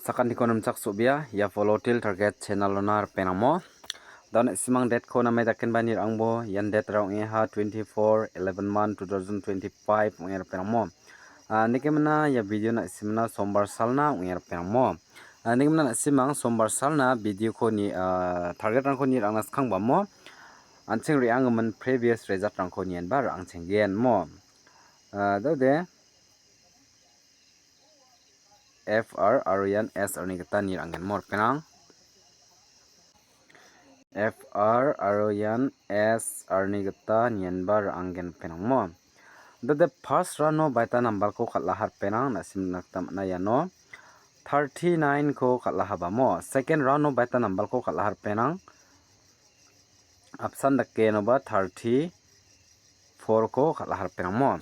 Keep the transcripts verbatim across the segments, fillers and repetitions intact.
Sakantikon rimchaksobea, ia Follow Till Target channel-ona ripengrangmo. Da·o na·simang date-ko name dakenba nirangbo, ian date-ra ong·eha twenty-four eleven month two thousand twenty-five ong·e ripengrangmo. Ah, nikemna ia video na·simna sombar salna ong·e ripengrangmo. Ah, nikemna na·simang sombar salna video-ko ni, ah, target-rangko nirangna skangbamo. An·ching re·angimin previous result-rangko nienba ra·angchenggenmo. Ah, da·ode. F R aro ian S R-ni gita niranggenmo ripengrang. F R aro ian S R-ni gita nienba ra·anggen ripengrangmo. Da·ode first round-o baita nambalko kal·aha ripengrang, na·simna gita man·a iano. Thirty-nine-ko kal·ahabamo. Second round-o baita nambalko kal·aha ripengrang. Apsan dake inoba thirty-four-ko kal·aha ripengrangmo.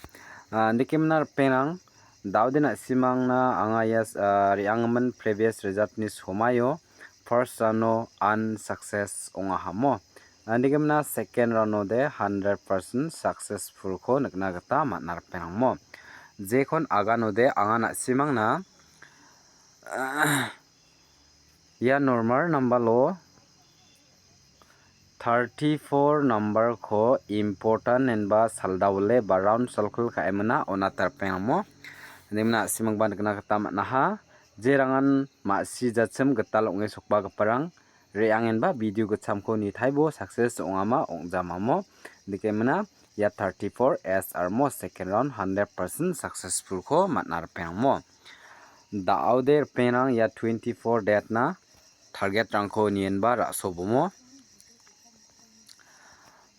Ah, nikemna ripengrang, da·ode na·simangna anga ia, ah, re·angimin previous result-ni somaio first round-o unsuccess ong·ahamo. Ah, nikemna second round-ode hundred percent successful-ko nikna gita man·a ripengrangmo. Jekon aganode anga na·simangna, ah, ia normal nambalo thirty-four nambarko important enba saldawile ba round circle ka·emina on·ata ripengrangmo. Indimina na·simangba nikna gita man·aha. Jerangan ma·si jachim gital ong·e sokbagiparang re·angenba video gitchamko nitaibo success ong·ama ong·jamamo. Indikemina ia thirty-four S R mo second round hundred percent successful-ko man·a ripengrangmo. Da·ode ripengrang ia twenty-four date-na target-rangko nienba ra·sobomo.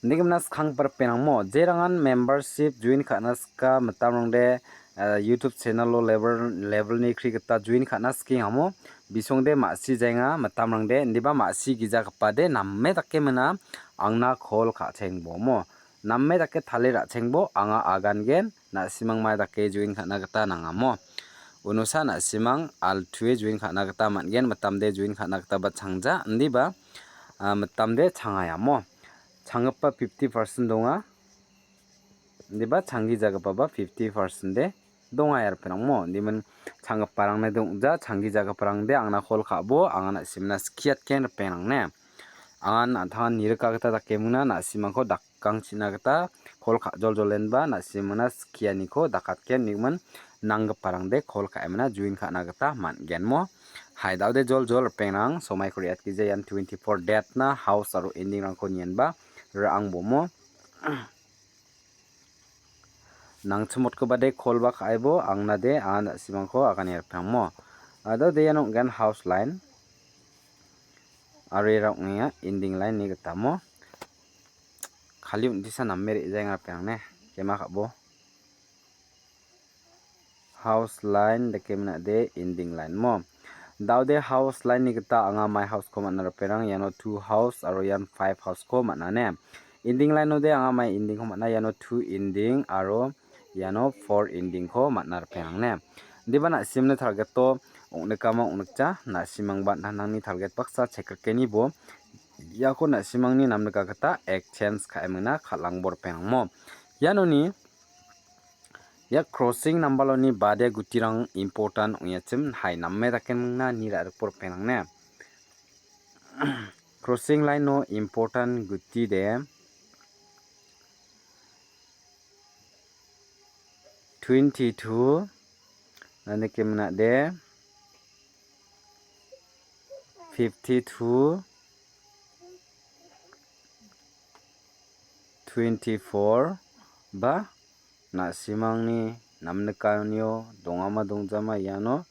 Nikemna skanggipa ripengrangmo, jerangan membership join ka·na sika mitamrangde, eh, YouTube channel-o level, level-ni kri gita join ka·na skengamo, bisongde ma·si jaenga mitamrangde, indiba ma·si gijagipa de name dake mina angna call ka·chengbomo. Name dake tale ra·chengbo anga agangen, na·simang mai dake join ka·na gita nangamo. Unosa na·simang altue join ka·na gita man·gen, mitamde join ka·na gitaba changja, indiba, ah, mitamde changayamo. Changgipa fifty percent donga, indiba changgijagipaba fifty percent de donga ia ripengrangmo. Indimin changgiparangde ong·ja, changgijagiparangde angna call ka·bo, anga na·simna skiatgen ripengrangne. Angan an·tangan nirika gita dakemingna na·simangko dak- gangchina gita call ka·joljolenba na·simangna skianiko dakatgen nikmin nanggiparangde call ka·emina join ka·na gita man·genmo. Hai da·ode joljol ripengrang, somaiko re·atgija ian twenty-four date-na house aro ending-rangko nienba ra·angbomo. Nangchimotgipade call-ba ka·aibo angnade a na·simangko agane ripengmo. Adode iano ong·gen house line. Aro iara ong·enga ending line-ni gitamo. Kali on·tisa name re·jaenga ripengrang ne. Kema ka·bo. House line dake minade ending line mo. Da·ode house line-ni gita anga mai house-ko man·a ripengrang. Iano two house aro ian five house-ko man·a ne. Ending line-ode anga mai ending-ko man·a. Iano two ending aro iano four ending-ko man·a ripengrang ne. Indiba na·simni target-o ong·nikama ong·nikja, na·simangba an·tangtangni target baksa check rikenibo iako na·simangni namnika gita exchange ka·emingna kal·angbo ripengrangmo. Ianoni ia crossing nambaloni bade gutirang important ong·achim hai name dakemingna ni ra·rikbo ripengrang ne. Crossing line-o important guti de twenty-two, nanike minade fifty-two, twenty-four ba na·simangni namnikanio dongama dongjama iano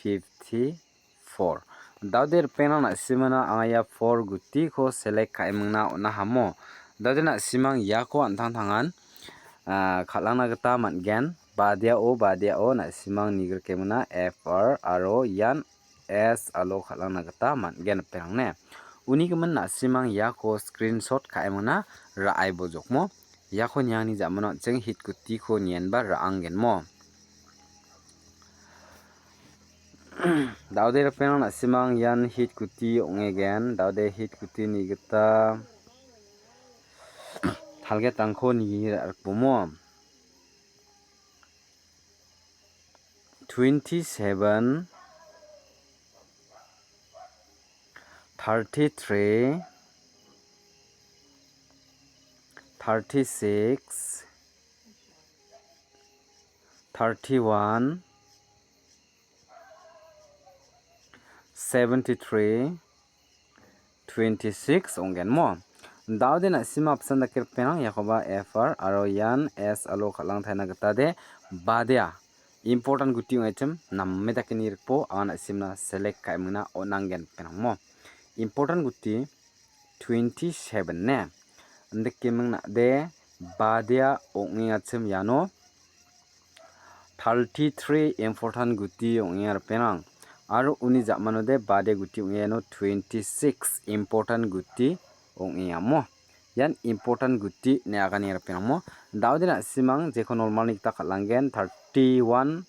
fifty-four. Da·ode ripengrang na·simana anga ia four gutiko select ka·emingna on·ahamo. Da·ode na·simang iako an·tangtangan, ah, kal·angna gita man·gen. Badiao, badiao na·simang nigrikemingna F R aro ian S alo kal·angna gita man·gen ripengrang ne. Unigimin na·simang iako screenshot ka·emingna ra·ai bojokmo. Iako niangni ja·mano an·ching hit gutiko nienba ra·anggenmo. Da·ode ripengrang na·simang ian hit guti ong·egen. Da·ode hit gutini gita target-rangko nie ra·rikbomo. Twenty-seven, thirty-three, thirty-six, thirty-one, seventy-three, twenty-six ong·gen mo. Daode na·sima apsan dake ripengrang, iakoba F R aro ian S alo kal·angtaina gita de badea. Important guti ong·achim name dake nirikbo anga na·simna select ka·emingna on·angen ripengrang mo. Important guti twenty-seven ne. Indikeming na·de badea ong·engachim iano thirty-three important guti ong·enga ripengrang. Aro uni ja·manode bade guti ong·e iano twenty-six important guti ong·engamo. Ian important guti ine agane ripengrangmo. Daode na·simang jeko normalni gita kal·anggen thirty-one,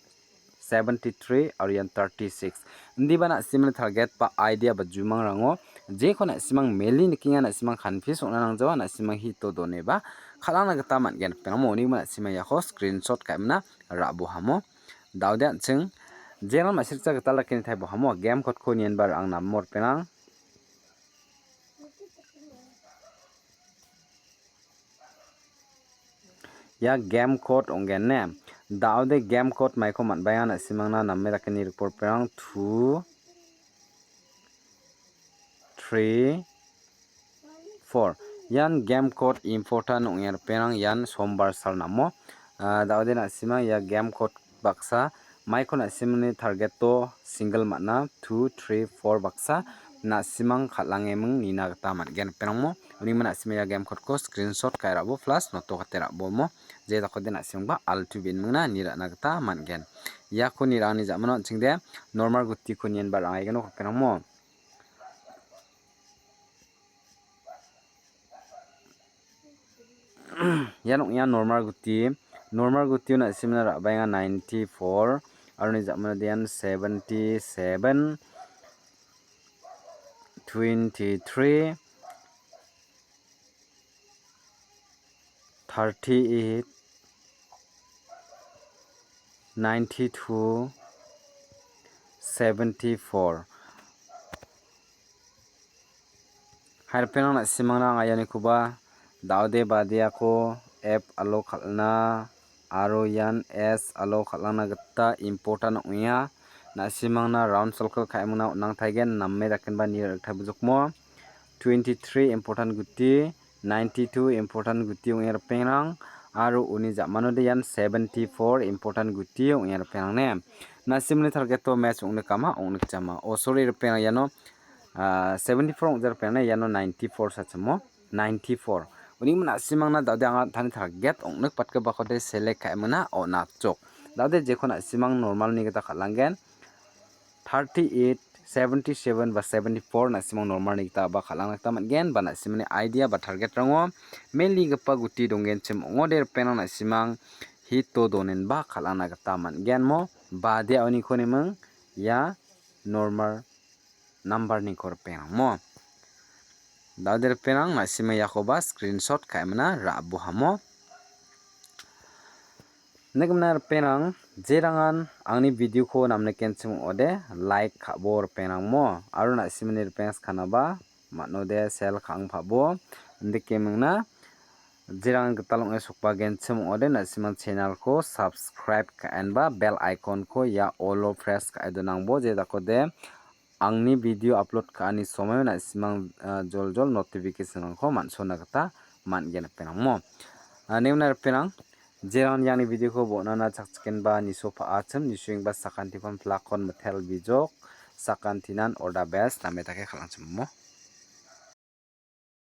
seventy-three aro ian thirty-six. Indiba na·simani target ba idea ba jumangrango jeko na·simang meli nikenga, na·simang confuse ong·na nangjawa, na·simang hito doneba kal·angna gita man·gen ripengrangmo. Unigimin na·simang iako screenshot ka·emna ra·bohamo. Daode an·ching jeran ma·sirikja gital dakeni taibohamo. Game code-ko nienba ra·ang namo ripengrang. Ia game code ong·gen ne. Daode game code maiko man·baenga, na·simangna name dake nirikbo ripengrang, two, three, four. Ian game code important ong·e ripengrang, ian sombar sal namo. Ah, daode na·simang ia game code baksa maiko na·simangni target-o single man·a, two, three, four baksa na·simang kal·angeming nina gita man·gen ripengrangmo. Unigimin na·sima ia game code-ko screenshot ka·e ra·bo plus noto gate ra·bomo. Je dakode na·simangba altu be·enmingna ni ra·na gita man·gen. Iako nirangni ja·mano an·chingde normal gutiko nienba ra·angaigenok ripengrangmo. Ian ong·a normal guti. Normal gutio na·simna ra·baenga ninety-four, aro uni ja·manode ian seventy-seven, twenty-three, thirty-eight, ninety-two, seventy-four. Hai ripengrang, na·simangna anga ianikoba daode badeako F alo kal·na aro ian S alo kal·angna gita important ong·enga. Na·simangna round circle ka·emingna on·angtaigen, name dakenba ni ra·riktaibojokmo. Twenty-three important guti, ninety-two important guti ong·e ripengrang, aro uni ja·manode ian seventy-four important guti ong·e ripengrang ne. Na·simni target-o match ong·nikama, ong·nikjama. Oh, sorry, ripengrang, iano, ah, seventy-four ong·ja ripengrang ne, iano ninety-four sachimo, ninety-four. Uni na·simangna daode anga tani target ong·nikbatgipakode select ka·emingna on·achok. Daode jekon na·simang normalni gita kal·anggen, thirty-eight, seventy-seven ba seventy-four na·simang normalni gita ba kal·angna gita man·gen, ba na·simani idea ba target-rango meligipa guti donggenchim ong·ode ripengrang, na·simang hito donenba kal·angna gita man·gen mo. Bade aoniko neming ia normal number-niko ripengrang mo. Daode ripengrang, na·sima iakoba screenshot ka·emina ra·bohamo. Nikmina ripengrang, jerangan angni video-ko namnikenchim ong·ode, like ka·bo ripengrang mo. Aro na·simani ripeng skanaba, man·ode share ka·ang pa·bo. Indike mingna, jerangan gital ong·e sokbagenchim ong·ode, na·simang channel-ko subscribe ka·enba bell icon-ko ia all-o press ka·e donangbo, je dakode angni video upload ka·ani somoio na·simang, ah, joljol notification-rangko man·sona gita man·gen ripengrang mo. Ah, nemna ripengrang, jerangan iani video-ko bon·ana chakchikenba niso pa·achim, nisoengba sakantikon plak-kon mitel bijok, sakantinan all the best, name dake kal·angchim mo.